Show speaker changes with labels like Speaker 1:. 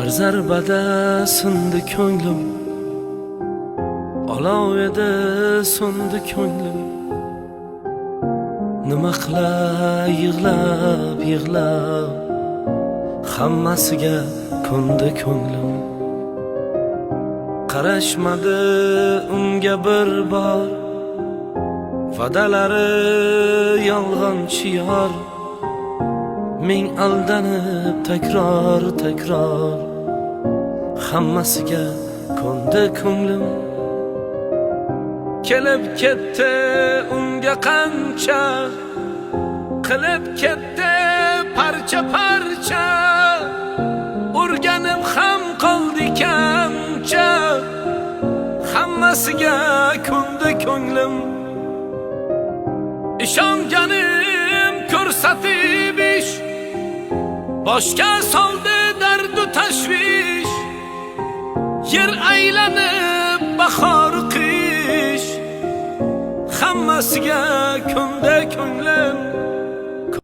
Speaker 1: Bir zarbada sindi ko'nglim, olov edi, so'ndi ko'nglim. Nima qilay, yig'lab yig'lab, hammasiga ko'ndi ko'nglim. Qarashmadi unga bir bor, va'dalari yolg'onchi yor. Ming aldanib, takror takror, hammasiga ko'ndi ko'nglim. Kelib ketdi unga qancha, qilib ketdi parcha parcha, o'rganib ham qoldi kamcha, hammasiga ko'ndi ko'nglim. Ishonganim ko'rsatib ish, boshga soldi dardu tashvish. Yer aylanib bahor, qish, hammasiga ko'ndi ko'nglim.